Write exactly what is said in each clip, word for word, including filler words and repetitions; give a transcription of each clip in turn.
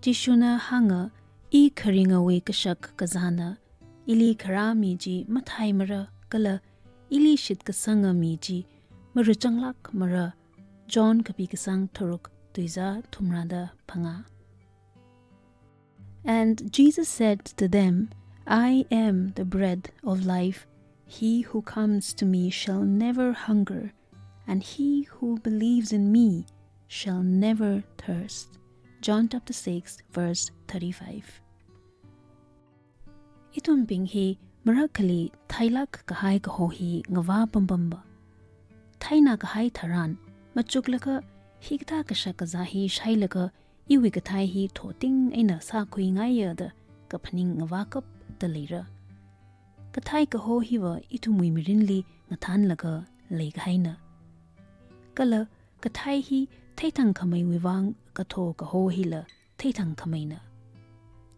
Jishuna hānga, "I kharingawui kashak kazāna, ili kharā mi chi mathaimara kala ili shitkasanga mi chi marichanglākmara." John kapi kasang tharuk, tuizā thumrāda phangā. And Jesus said to them, "I am the bread of life. He who comes to me shall never hunger, and he who believes in me shall never thirst." John chapter six, verse thirty-five. Ithumbing hi marakhali thailāk kahai kaho hi ngavā pampampa. Thaina kahai tharan, machuklaga hikathā kashak kazā hi shailaga iwui kathai hi thoting eina sākhuingaiya da kaphaning ngavākapta leira. Kathai kaho hiva ithumwui mirinli ngathānlaga leikahaina. Kala kathai hi theithangkhameiwui vang katho kaho hila theithangkhameina.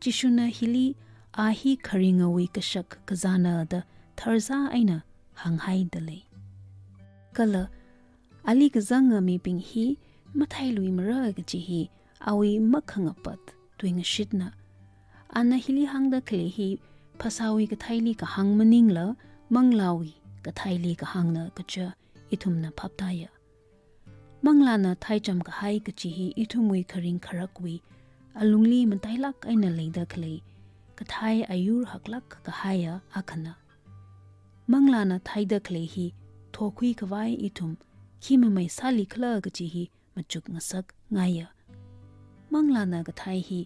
Jishuna hili, "A hi kharingawui kashak kazāna" da tharzā eina hānghaida lei. Kala ali kazanga mibing hi mathailuimara kaji hi awui makhangapat tuingashitna. Ana hili hāngda khalei hi phasāwui kathaili kahāng maningla, manglāwui kathaili kahāngna kaja ithumna phaptāya. Manglāna thaicham kahai kaji hi ithumwui kharing kharakwui alungli matailāk eina leida khalei kathai ayur haklāk kahaiya akhana. Manglāna thaida khalei hi thokhui khavai ithum khi mamei sālikhala kaji hi machuk ngasakngaiya. Manglāna kathai hi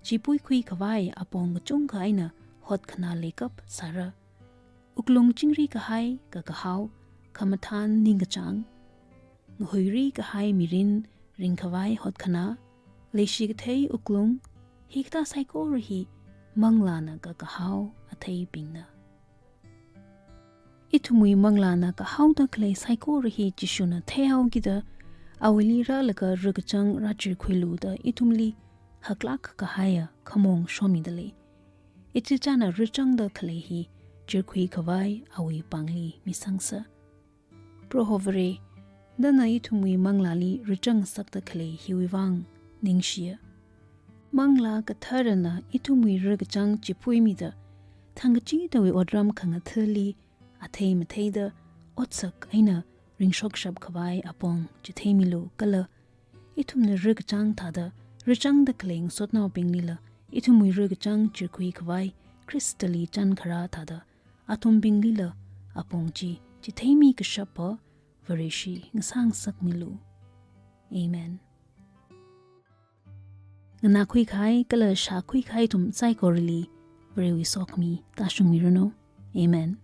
chipuikhui khavai apong kachungkha eina hotkhanā leikap sāra. Wuklung chingri kahai kakahao, khamathān ningkachāng, ngahuiri kahai mirin ringkhavai hotkhanā, leishi kathei wuklung, hikathā saikora hi manglāna kakahao atheibingna. Ithumwui manglāna kahaoda khalei saikora hi Jishuna theihaokida awuili rālaga rakachang rāchirkhuilu da ithumli haklāk kahaiya khamong shomida lei. Ichichāna rachangda khalei hi chirkhui khavai awui pāngli misangsa. Proho Vare, nana ithumwui manglāli rachangngasakda khalei hiwui vang ningshiya. Manglā Katharana ithumwui rakachang chiphuimida, thangkachidawui otram khangathali athei matheida otsak eina ringshokshap khavai apong chitheimilu kala ithumna rakachang thāda rachangda khalei ngasotnaobinglila ithumwui rakachang chirkhui khavai Khristali chankharā thāda athumbinglila apong chi chitheimi kashapa Vareshi ngasāngasakmilu. Amen. Nganākhui kahai kala shākhui kahai ithum saikorali Varewui sokhami tāshungmiranu. Amen.